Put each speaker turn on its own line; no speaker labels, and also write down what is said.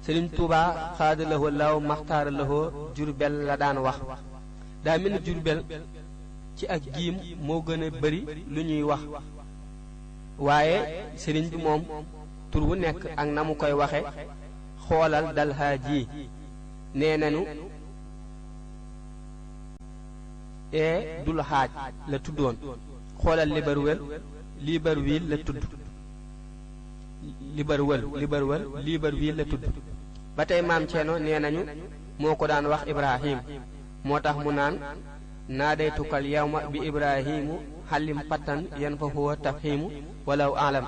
Sëriñ Tuubaa xaadalahoo law maxtaaralahoo Jurbel la daan wax daa mel ni Jurbel ci ak giim moo gën a bari lu ñuy wax waaye sëriñ bi moom tur wu nekk ak na mu koy waxe xoolal dal haaji nee nañu dul xaaj la tuddoon xoolal Libreville la tudd Libreville la tudd ba tey maam Ceerno nee nañu moo ko daan wax Ibrahim moo tax mu naan naadaytukal yawma bi Ibrahimu xalim pattan yan fa huwa tafhimu walaw alam